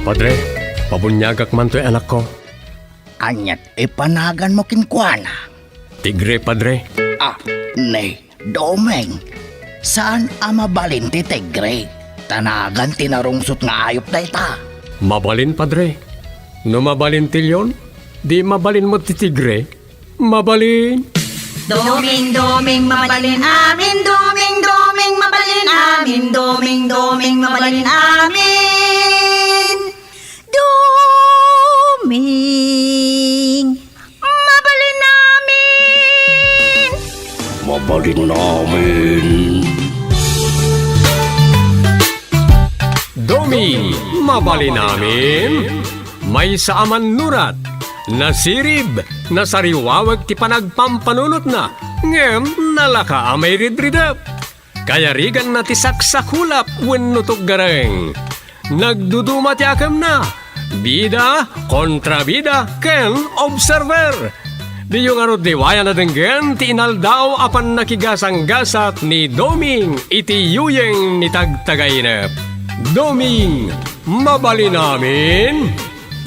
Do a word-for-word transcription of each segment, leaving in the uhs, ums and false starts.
Padre, pabuniagak man toy anakko. Aniat ipanaganmo kenkuana? Tigre, Padre. Ah, ni Doming, saan a mabalin ti tigre? Ta nagan ti narungsot nga ayup dayta. Mabalin, Padre. No mabalin ti leon, di mabalin met ti tigre. Mabalin. Doming, doming, mabalin amin. Doming, doming, mabalin amin. Doming, doming, mabalin amin. Doming, mabalin amin. Mabalin amin. Doming, mabalin amin. Maysa a mannurat, nasirib, nasariwawek ti panagpampanunotna, ngem nalaka a mairidridep. Kayariganna ti saksakulap wenno tuggareng. Nagduduma ti akemna, bida, kontrabida, ken observer. Diyo ngarud liwayan a denggen ti inaldaw a pannakigasanggasat ni Doming iti yuyeng ni Tagtagainep. Doming, mabalin amin?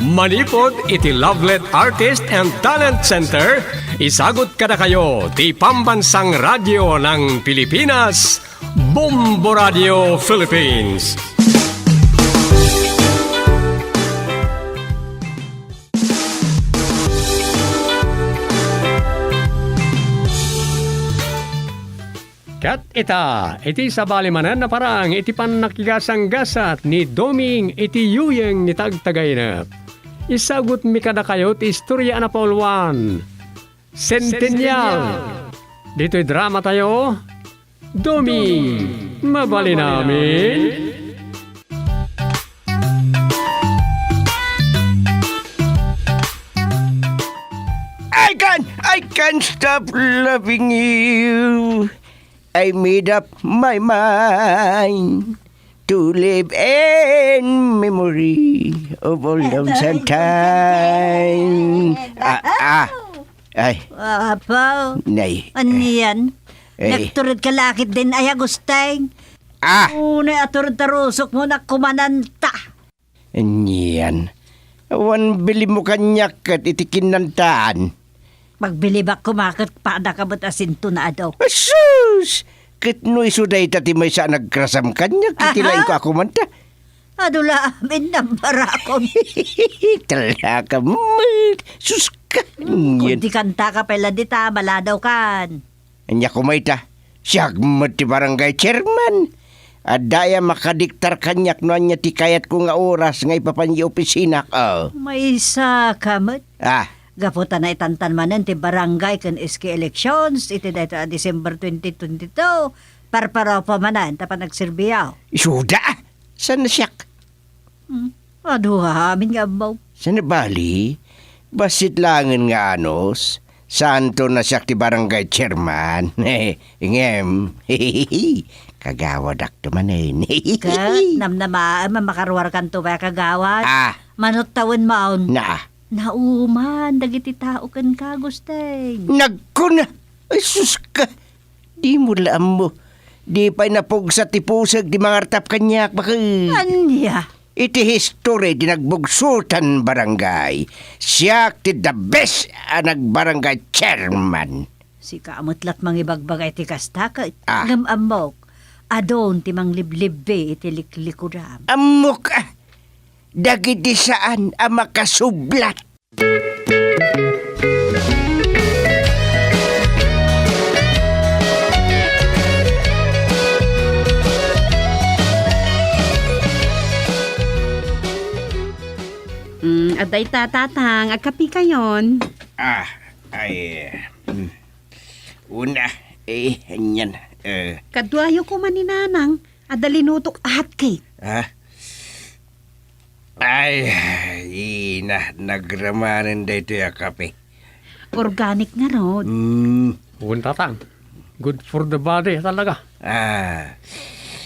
Manipud iti Lovelet Artist and Talent Center, isagut kadakayo ti Pambansang Radyo ng Pilipinas, Bombo Radio Philippines. Ket ita, iti sabali manen a parang iti pannakigasanggasat ni Doming iti yuyeng ni Tagtagainep. Isagutmi kadakayo ti istorya a napauluan. Centennial. Ditoy drama tayo, Doming, mabalin amin? I can't, I can't stop loving you. I made up my mind to live in memory of all lonesome time. Ah, ah. Ay. Apo. Nay. Anian? Eh. Nagtured ka lakit din ay Agustin. Ah! Unay a tured ta rusok mo na kumananta. Anian? Awan bilin mo kaniak ket iti kinnantaan. Pagbilibak koma ket pada ka met a sintonado. Asus! Ket no isu dayta ti maysa a nagrasam kaniak iti Aha. laing ko a kumanta. Adu la amin nambarakon. Talaga met. Sus ka. Anian? Kundi kanta ka pay la dita, maladaw kan. Ania koma ita, siak met ti barangay chairman. Adda aya makadiktar kaniak no ania ti kayatko nga oras nga ipapan iti opisinako? Maysa ka met. Ah. Gapu ta naitantan manen ti barangay ken S K elections iti daytoy a December twenty twenty-two, parparopa manen ta panagserbiyo. Isuda? Saan a siak? Hmm. Adu amin nga ammo. Saan a bali? Bassit laengen nga anus, saanto a siak ti barangay chairman. Ngem, kagawadakto manen. Ket namnamaem a makaruarkanto pay a kagawad. Ah. Mano tawen maon. Na. Nauman dagiti tao kenka, Agustin. Nagkuna! Ay, sus ka! Dimo la ammo. Di pay napugsa ti pusek ti mangartap kaniak, baket. Ania? Iti history ti nagbugsotan barangay, siak ti the best a nagbarangay chairman. Sika met lat mangibagbaga iti kasta ket Ah. ngem ammok, adun ti mangliblibbi iti liklikudam. Ammok, ah, dagiti saan a makasublat. Mm, adda ita, Tatang. Agkapikayon. Ah, ay, eh, mm. Una, eh, anian, eh. Kaduayo koma ni Nanang, adda linutok a hotcake. Ah? Ay, ina, nagramanen daytoy a kape. Organic ngarud. Mm. Wen, Tatang. Good for the body talaga. Ah.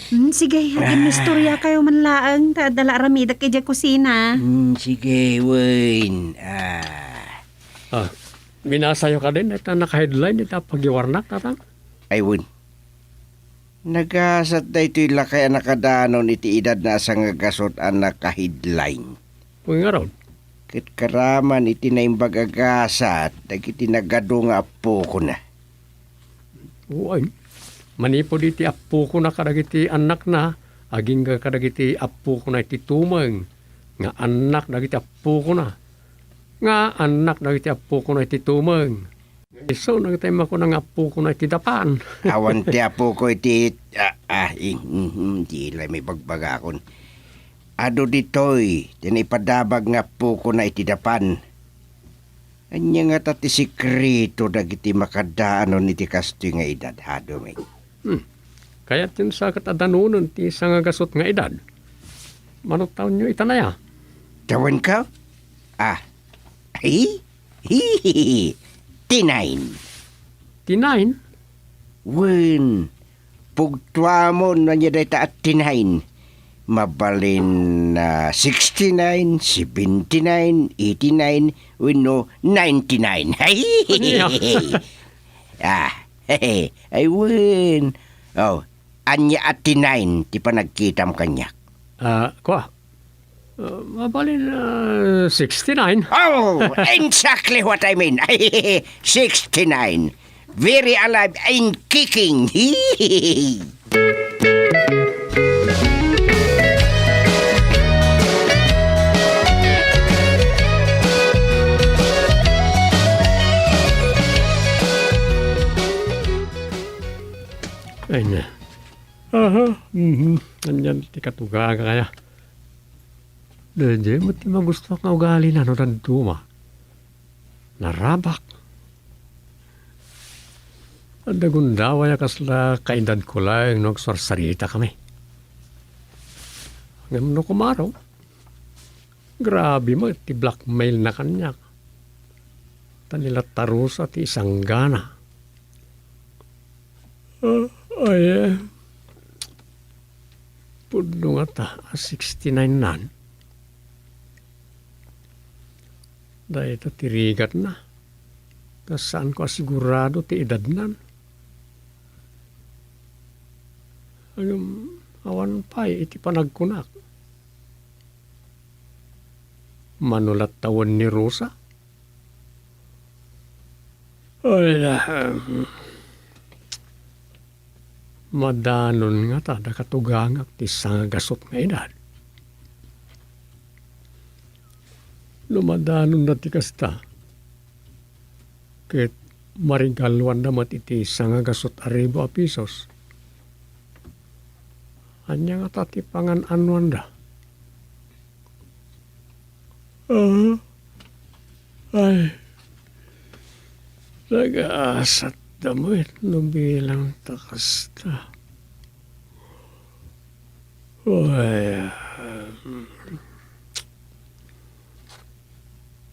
Hmm, sige, aginistorya kayo man laeng, ta adda la aramidek idiay kusina. Hmm, sige, wen. Ah. Ah, binasayo kadin, ita naka-headline, ita pagiwarnak, Tatang? Ay, wen. Nagasat daytoy lakay a nakadanon iti edadna a sangagasut a naka-headline. Wen ngarud, ket karaman iti naimbag a gasat dagiti nagadu nga appokona. Uy, manipud iti appokona kadagiti annakna, agingga kadagiti appokona iti tumeng, nga annak dagiti appokona, nga annak dagiti appokona iti tumeng. Isu dagiti makuna nga appokona iti dapan. Awan ti appoko iti, ah, ah, i-, mm, mm, di la may bagbagakon. Adu ditoy ti naipadabag nga appokona iti dapan. Ania ngata ti sekreto dagiti makadaanon iti kastoy nga edad, Hadong? Hmm. Kayatyon sa ket a danonen ti sangagasut nga edad. Mano tawenyo ita, naya? Tawenko? Ah. Hi? Hi? T nine. T nine? Wen, pugtuamon ania dayta a T nine. Mabalin, ah, sixty-nine, seventy-nine, eighty-nine, wenno ninety-nine. Ania? Ah, ay wen. Oh, ania a T nine ti panagkitam kaniak? Ah, kua. Ah, mabalin, ah, sixty-nine. Oh, exactly what I mean. Sixty-nine. Very alive and kicking. Ay na. Aha, mhm. Anian ti katugaga kaya? Daydiay met ti magustuak nga ugalina no dadduma. Narabak. Adda gundaway a kasla kaedadko laeng no agsarsaritakami. Ngem no kumaro, grabe met ti blackmailna kaniak. Ta ni la Tarusa ti isanggana. Ah, ay, eh. Pudno ngata a sixty-nine-nan. Dayta ti rigatna. Ta saanko a sigurado ti edadnan. Ngem awan pay iti panagkunak. Mano la tawen ni Rosa? Ay, ah, madanon ngata da katugangak ti sangagasut nga edad. No madanonna ti kasta, ket marigaluanda met iti sangagasut a ribu a pisos, ania ngata ti pangan-annuanda? Ah, ay, nagaasat da met no bilang ta kasta. Ay,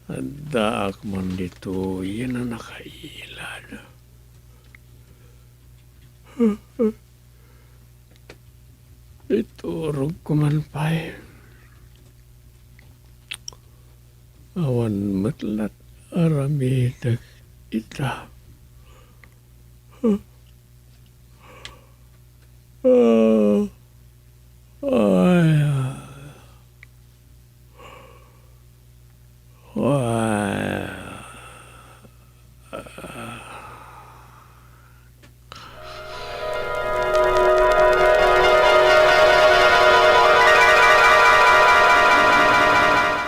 addaak man ditoyen a nakailad. Iturogko man pay. Awan met lat aramidek ita. Ah, ay, ah. Ay.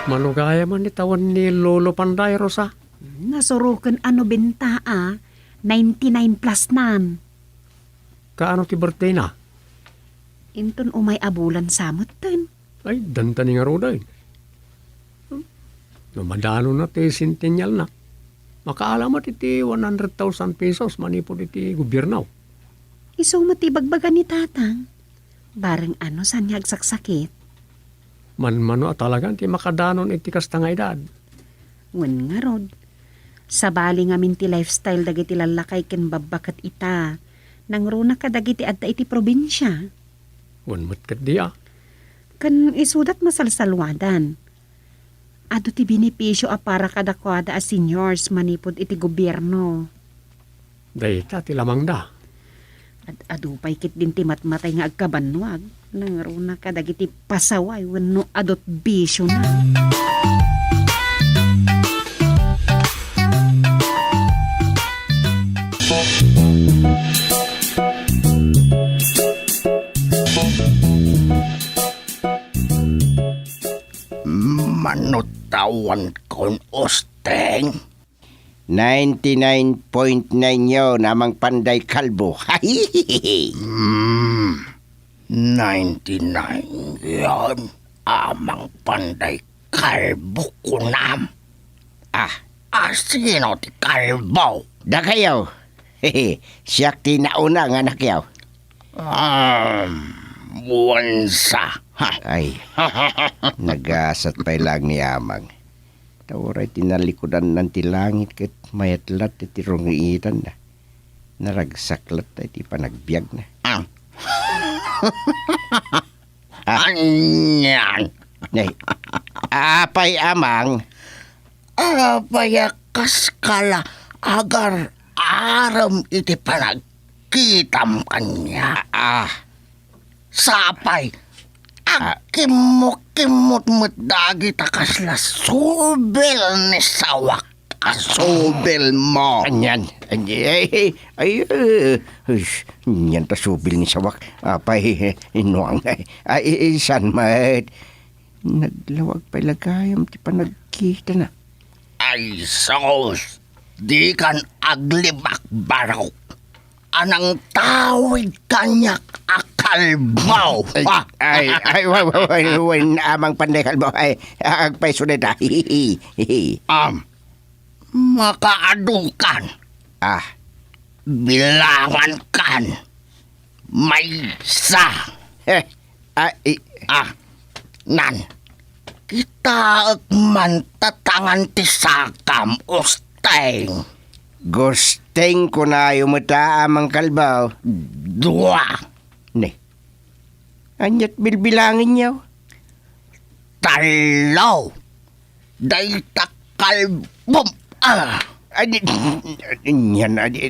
Mano gayam a ni tawen ni Lolo Panday, Rosa? Nasuroken a nobenta a, ninety-nine plus nan. Kaano ti birthdayna? Inton umay a bulan sa metten. Ay, danta ni ngaruden. No madanonna ti centennialna, makaala met iti one hundred thousand pesos manipud iti gobierno. Isu met ti ibagbaga ni Tatang. Bareng ano saan nga agsaksakit? Manmano a talagan ti makadanon iti kasta nga edad. Wen ngarud, sabali ngamin ti lifestyle dagiti lallakay ken babba ket ita, nangruna kadagiti adda iti probinsia. Wen met ketdi a. Ken isudat masalsalwadan. Adu ti benepisio a para kadakuada a seniors manipud iti gobierno. Dayta ti lamangda. Ad-adu pay ketdin ti matmatay nga agkabannuag. Nangruna kadagiti pasaway wenno adut bisiona. Mano ti awankon, Usteng? Ninety-nine point nine yon, Amang Panday Kalbo. Hmm, ninety-nine yon, Amang Panday Kalbo, kunam? Ah. A sino ti kalbo? Dakayo. Siak ti nauna nga anakyo. Um, wen sa. Ha. Ay, nagasat pay laeng ni Amang. Ta uray ti nalikudanna ti langit ket mayat latta ti rungiitanna. Naragsak latta iti panagbiagna. Ah. Ah. Anian? Nay, apay, Amang? Apay a kaskala agar-arem iti panagkitam kaniak? Ah. Sapay, ah, agkimmukimmut met dagita kasla subil ni sawak a subil mo. Anian? Ay, ay, ay, ay, ay, anian ta subil ni sawak? Apay, inuang. Ay, ay, saan met? Naglawag pay la gayam ti panagkitana. Ay, sus! Dikan aglibakbarok a nangtawid kaniak a kalbo. Ay, ah, ay, ay, wa-, wa-, wa-, wen, Amang Panday Kalbo, ay, agpayso dayta. Am, makaadu kan. Ah. Bilangan kan. Maysa. Eh, ah, i- Ah, nan. Kitaek man tatangan ti sakam, Usteng. Gusteng kunayo met a, Amang Kalbo. Dua. Ne. Aniat bilbilangenyo? Tallo. Dayta kalbom. Ah. Adi, anian, adi,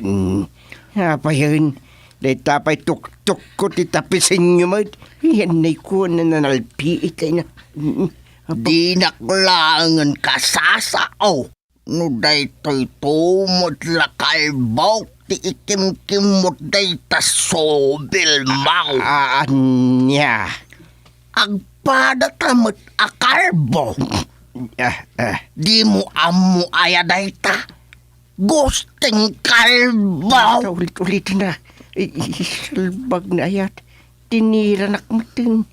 apayen? Dayta pay tuktukko ti tapisenyo met. Yan nay kuan na nanalpiit ay na. Apa- Dinak laengen kasasao no daytoy tumod la kalbok ti ikimkimmot dayta subil mo. A-, ania? Agpadata met a kalbo. Ah, ah. Dimo ammo aya dayta? Gusteng kalbo. Kaulit-ulit na. I-, i-, salbag na ayat. Tiniranak metten.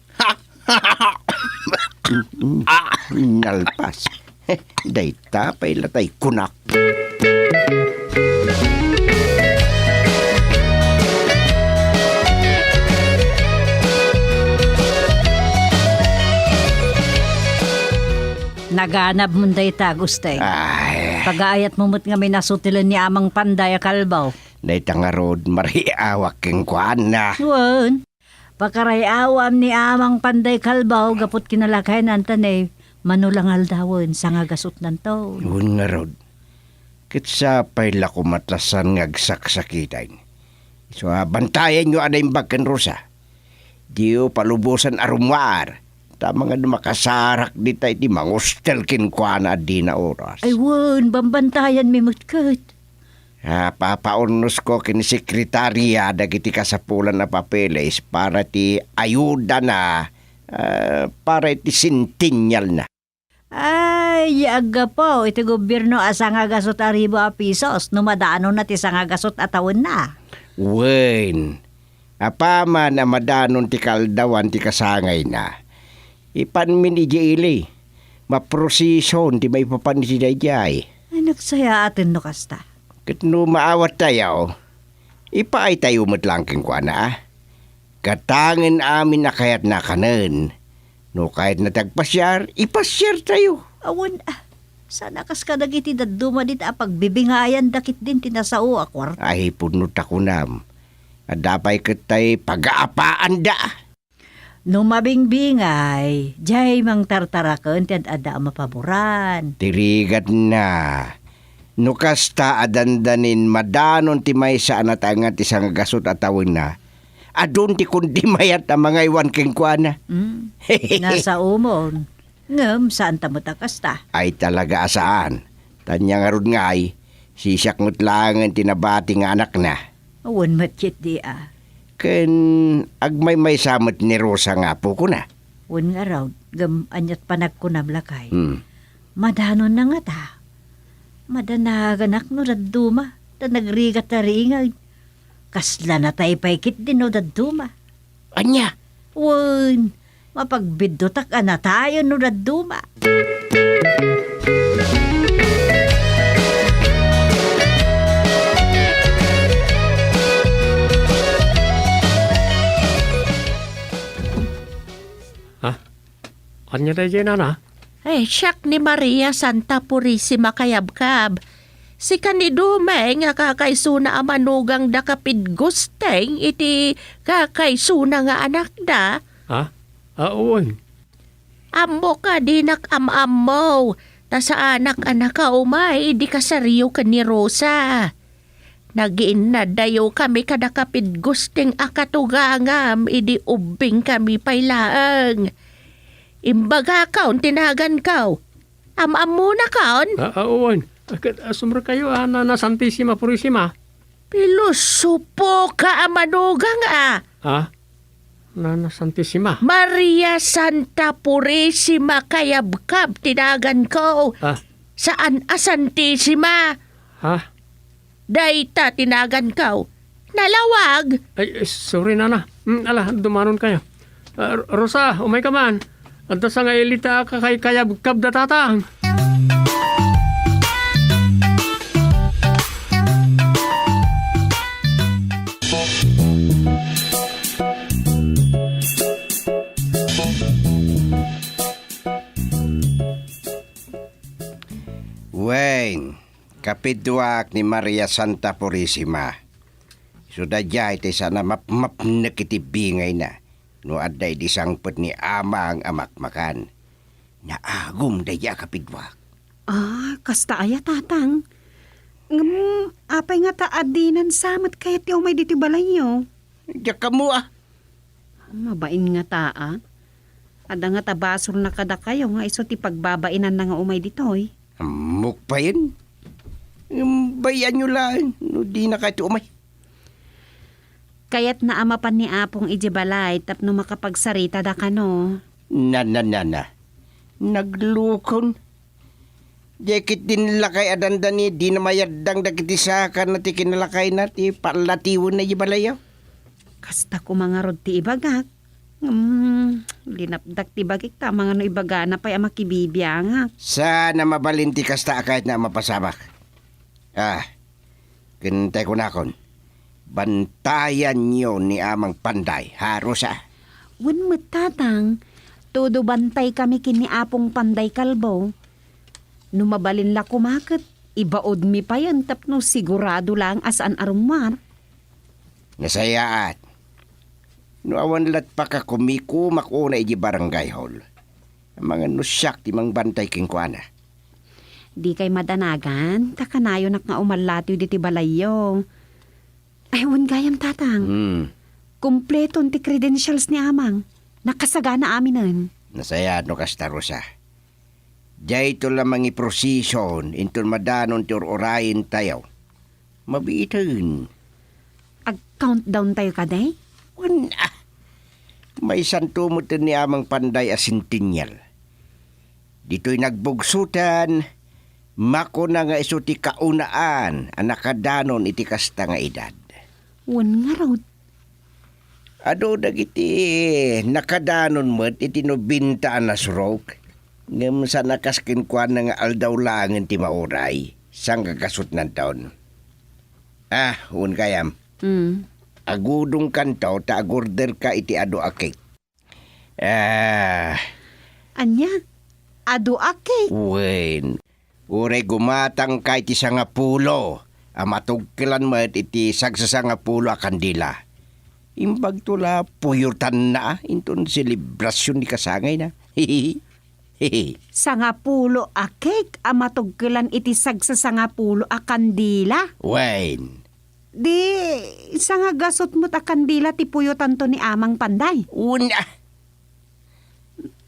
Ah. Nalpas. Dayta pay latay kunak. Naganabmon dayta, Agustin. Ay. Pagaayatmo met nga minasutilen ni Amang Panday a kalbo. Dayta ngarud, mariawak kenkuana. Wen. Pakaray-awam ni Amang Panday Kalbo gapu ti kinalakaynan ta ne, mano la nga aldawen, sangagasutnanto. Wen ngarud, ket sapay la koma ta saan nga agsaksakiten. Isu a, bantayanyo a naimbag ken Rosa. Diyo palubosan a rummuar, ta mangad makasarak dita iti mangustel kenkuana a dina oras. Ay wen, bambantayanmi met ket. Ah, papaurnosko ken sekretaria dagiti kasapulan a papeles para ti ayudana, ah, para iti centennialna. Ay, ya aggapu iti gobierno a sangagasut a ribu a pisos no madanonna ti sangagasut a tawenna. Wen, apaman a madanon ti kaaldawan ti kasangayna, ipanmin idiay ili. Maprosison ti maipapan iti daydiay. Ay, nagsayaaten no kasta. Ket no maawattayo, ipaaytayo met laeng kenkuana, a? Gatangen amin a kayatna a kanen. No kayatna ti agpasiar, ipasiartayo. Awan, a. Saan a kas kadagiti dadduma dita a pagbibingayanda ketdin ti nasao a kuarta. Ay, pudno ta kunam. Adda pay ket tay pagaapaanda. No mabingbingay, diay mangtartaraken ti ad-adda a mapaboran. Ti rigatna, no kasta a dandanin madanon ti maysa a natangan ti sangagasut a tawenna, adun ti kundi mayat a mangaywan kenkuana. Mm. Nasaomon. Ngem, saanta met a kasta. Ay talaga a saan. Tanya ngarud ngay, sisiak met laengen ti nabati nga anakna. Awan met ketdi a. Ken agmaymaysa met ni Rosa nga apokona. Wen ngarud, ngem ania't panagkunam, lakay? Hmm. Madanonna ngata. Madanaganak no dadduma, ta nagrigat a ringag. Kasla natay pay ketdi no dadduma. Ania? Wen, mapagbiddutak a natayon no dadduma. Ha? Ania daydiay, nana? Eh, siak ni Maria Santa Purisima, kayabkab. Sika ni Dumeng a kakaisuna a manugang da Kapid Gusteng iti kakaisuna nga anakda. Ha? Ah, wen. Ammok a dinak am-ammo, ta saanak a nakaumay idi kasaryo ken ni Rosa. Nagiinnadayokami kada Kapid Gusteng a katugangam idi ubbingkami pay laeng. Imbagakon ti naganko. Am-ammonakon? Ah, ah, wen. Ah, ket, ah, sumrekkayo a Nana Santisima Purisima. Pilosopoka a manugang a. Ha? Nana Santisima. Maria Santa Purisima, kayabkab ti naganko. Ah. Saan a Santisima. Ha? Dayta ti naganko. Nalawag. Ay, sorry, nana. Hmm, ala, dumanonkayo. Ah, Rosa, umayka man. Adda sangaili ta kakaykayabkab da tatang. Wen, kapiduak ni Maria Santa Purisima. Isu daydiay ti saan a mapmapnek iti bingayna no adda idi sangpet ni Amang a makmakan. Naagum daydiay a kapiduak. Ah, kasta aya, tatang? Ngem apay ngata a dinan sa met kayat ti umay ditoy balayyo? Diak ammo, a. Mabain ngata, a. Adda ngata basolna kadakayo nga isu ti pagbabainanna nga umay ditoy. Ammok payen. Ngem bay-anyo laeng no dinakayto umay. Kayatna a mapan ni Apong idiay balay tapno makapagsaritada kano. Na, na, na, na. Naglukon. Diay ketdin lakay a dandani, dina mayaddang dagiti sakana ti kinalakayna ti pallatiwenna idiay balayyo. Kasta koma ngarud ti ibagak. Ngem, linapdak ti bagik ta amangan no ibagana pay a makibibiangak. Saan a mabalin ti kasta a kayatna a mapasamak. Ah, ken tay kunakon, bantayanyo ni Amang Panday, ha, Rosa? Wen met, tatang, todo bantaykami ken ni Apong Panday Kalbo. No mabalin la koma ket, ibaudmi payen tapno sigurado laeng a saan a rummuar. Nasayaat. No awan lat pakakumikumak unay idiay barangay hall, amangan no siak ti mangbantay kenkuana. Dikay madanagan, ta kanayonak nga umallatiw ditoy balayyo. Ay, wen gayam, tatang. Hmm. Kompleton ti credentials ni Amang. Nakasagana aminen. Nasayaat no kasta, Rosa. Dayto la mangiprosesyon inton madanon ti ur-urayentayo. Mabiiten. Ag-countdown tayo kadi? Wen, ah. Maysanto met ni Amang Panday a centennial. Ditoy nagbugsotan, makuna nga isu ti kaunaan a nakadanon iti kasta nga edad. Wen ngarud. Adu dagiti nakadanon met iti nobenta a nasurok, ngem saan a kas kenkuana nga aldaw laengen ti mauray, sanggagasutnanton. Ah, wen gayam. Mm. Agudongkanto ta agorderka iti adu a cake. Ah. Ania? Adu a cake? Wen. Uray gumatangka iti sangapulo a matugkelan met iti sagsasangapulo a kandila. Imbagto la puyotanna inton selebrasion ni kasangayna. Sangapulo a cake a matugkelan iti sagsasangapulo a kandila? Wen. Di, sangagasut met a kandila ti puyotanto ni Amang Panday? Wen, ah.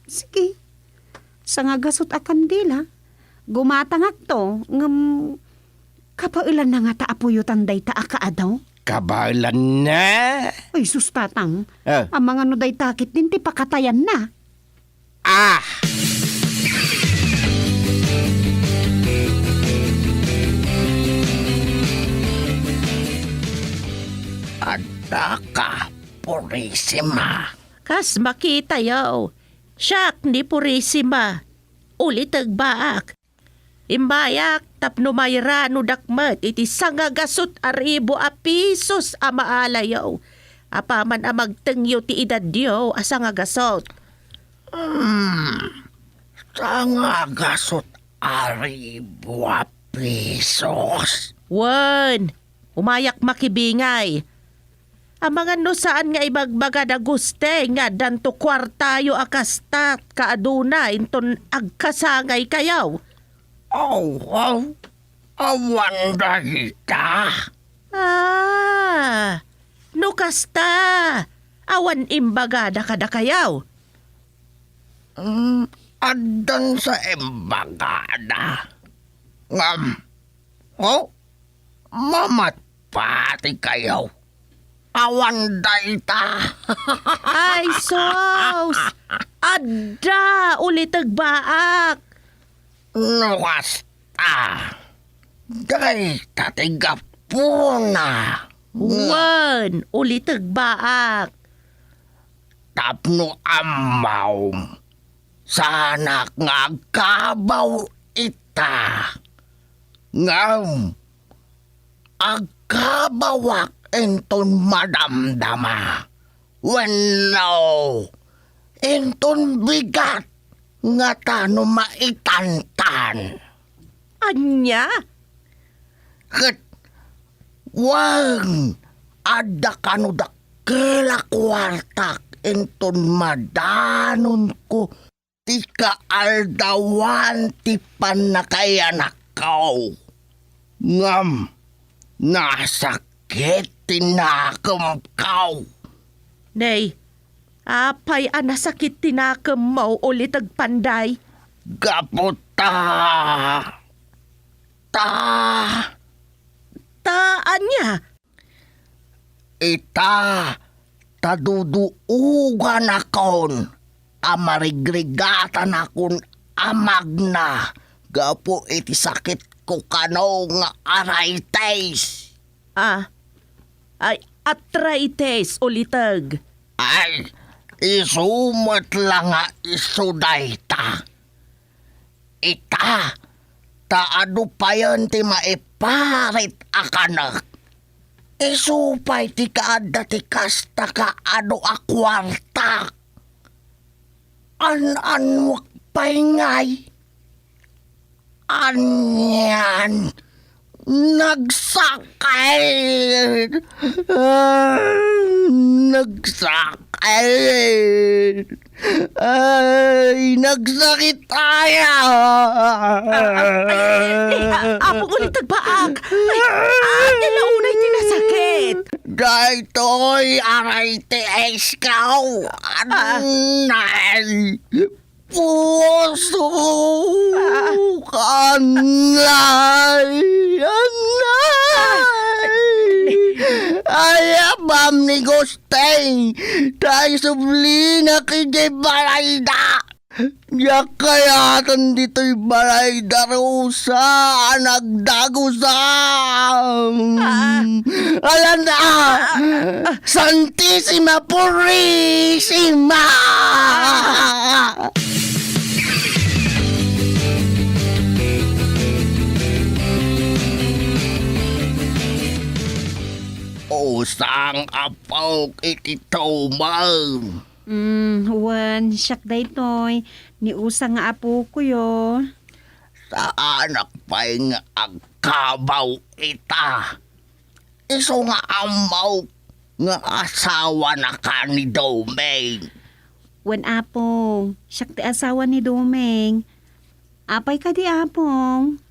Sige. Sangagasut a kandila. Gumatangakto, ngem kabaelanna ngata a puyotan dayta a kaadu? Kabaelanna? Ay, sus, tatang. Ah. Amangan no dayta ketdin ti pakatayanna. Ah! Adda ka, Purisima. Kas makitayo, siak ni Purisima. Uliteg baak. Immayak tapno mairanodak met iti sangagasut a ribu a pisos a maalayo. Apaman a magtengyo ti edadyo a sangagasut. Hmm, sangagasut a ribu a pisos? Wen, umayak makibingay. Amangan no saan nga ibagbaga da Gusteng nga addanto kuartayo a kasta, kaaduna inton agkasangaykayo. Aw, aw, awan dayta. Ah, no kasta, awan imbagada kadakayo? Mm, addan sa imbagada. Ngem, oh, mamatpatikayo. Awan dayta. Ay, sus! Adda, uliteg baak. No kasta, dayta ti gapuna. Wen, uliteg baak. Tapno ammom, saanak nga agkabaw ita. Ngem, agkabawak inton madamdama, wenno inton bigat nga ta no maitantan. Ania? Ket wen, adda kano dakkel a kuartak inton madanonko ti kaaldawan ti pannakaiyanakko. Ngem nasakit ti nakemko. Nay, apay a nasakit ti nakemmo, uliteg panday? Gapu ta, ta, ta ania? Ita, ta duduoganakon a marigrigatanakon a magna gapu iti sakitko kano nga arthritis. Ah, ay, arthritis, uliteg. Ay, isu met la nga isu dayta. Ita, ta adu payen ti maiparit a kanek. Isu pay ti kaadda ti kasta kaadu a kuarta. An-annuak pay ngay. Anian, nagsakit! Ah, nagsakit! Ay, nagsakit aya! Ah, ah, ay, ay, ay, ah, Apong Uliteg Baak! Ay, ah, ania la unay ti nasakit? Daytoy, aray ti eskaw! Ah. Anay! Puso! Ah. Anay! Anay! Ah. Ay, apam ni Gusteng! Tay sublinak idiay balayda! Diak kayaten ditoy balayda, Rosa, a nagdagusam! Ah. Alana! Ah, ah, ah. Santisima Purisima! Usang apok iti tumeng. Mm, wen, siak daytoy, ni Usang nga apokoyo. Saanak pay nga agkabaw ita. Isu nga ammok nga asawanaka ni Doming. Wen, Apong, siak ti asawa ni Doming. Apay kadi, Apong?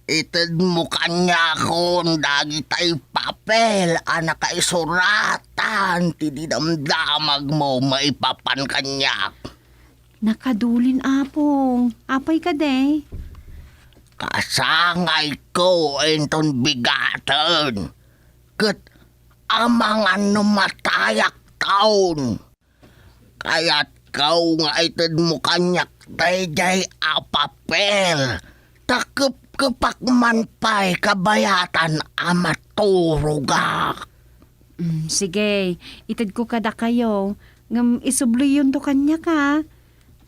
Itedmo kaniakon dagitay papel a nakaisuratan ti dinamdamagmo maipapan kaniak. Nakadulin, Apong. Apay kadi? Kasangayko inton bigaten, ket amangan no matayak taon. Kayat ikaw nga itedmo kaniak daydiay a papel, ta kepkepak man pay kabayatan a maturogak. Mm, sige, itedko kadakayo, ngem isubloyonto kaniak, a.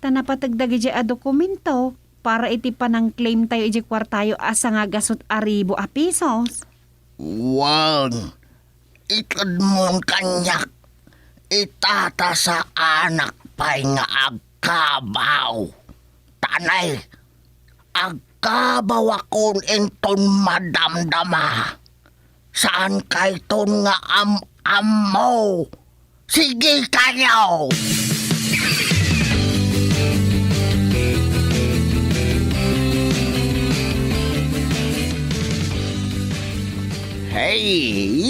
Ta napateg dagidiay a dokumento para iti panang-claim tayo idiay kuartayo a sangagasut a ribu a pesos. Wen, itedmon kaniak, ita ta saanak pay nga agkabaw. Ta nay, agkabawakon inton madamdama. Saankayton nga am-ammo. Sige kayo! Hey!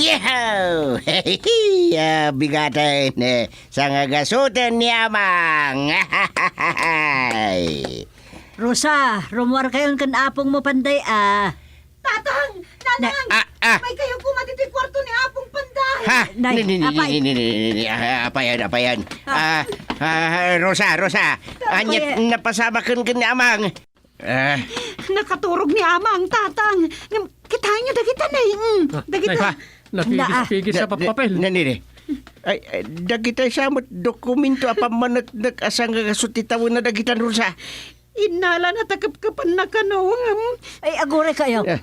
Yehey! Hey! Ah, bigaten, eh, sangagasuten ni Amang! Rosa, rummuarkayon ken apongmo panday, a. Tatang! Nanang! Ah, ah. Maykayo koma ditoy kuarto ni Apong Panday. Ha? Nay, ni, ni, ni, apay. Ni, ni, ni, ni, ni, ah, apayan, apayan. Ah. Ah, ah, Rosa, Rosa. Apay. Ania ti napasamaken ken ni Amang? Ah. Nakaturog ni Amang, Tatang. Ngem, kitaenyo dagita, Nay. Mm, ah, dagita. Nay, napigis-pigis a papel. Na, na, na, na, na. Ay, ay, dagita sa met dokumento a pammaneknek a sangagasut ti tawen a dagita, Rosa. Innalana ta kepkepanna kano, ngem. Ay, aguray kayo. Eh.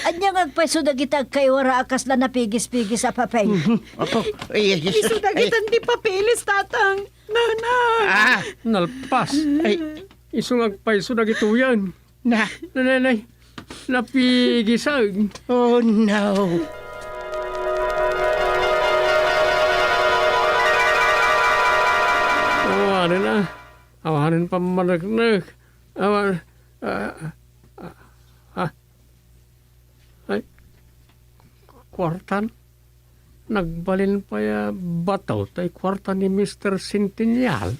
Ania nga agpayso dagita agkaiwara a kasla napigis-pigis a papel? Mhm. Apo. Ay, ay, ay, isu dagitan ti papeles, Tatang. Nanang. Ah. Nalpas. Ay. Isu nga agpayso dagitoyen. Na. Nay, nay, nay. Napigisan. Oh, no. Awanen a. Awanen pammaneknek. Awan, ah, ah, ah. Ay, kuartan. Nagbalin pay a bato tay kuarta ni Mister Centennial.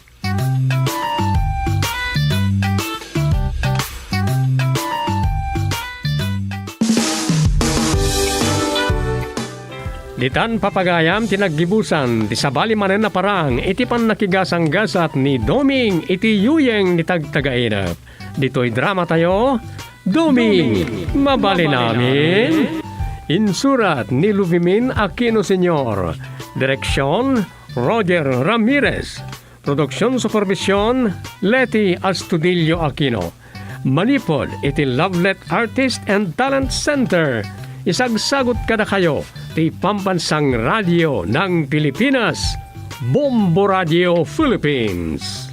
Ditan papagayam ti naggibusan ti sabali manen a parang iti pannakigasanggasat ni Doming iti yuyeng ni Tagtagainep. Ditoy dramatayo, Doming, Mabalin Amin. Insurat ni Luvimin Aquino Senior. Direksyon, Roger Ramirez. Produksion supervision, Leti Astudillo Aquino. Manipud iti Lovelet Artist and Talent Center, isagsagut kadakayo ti Pambansang Radio ng Pilipinas, Bombo Radio Philippines.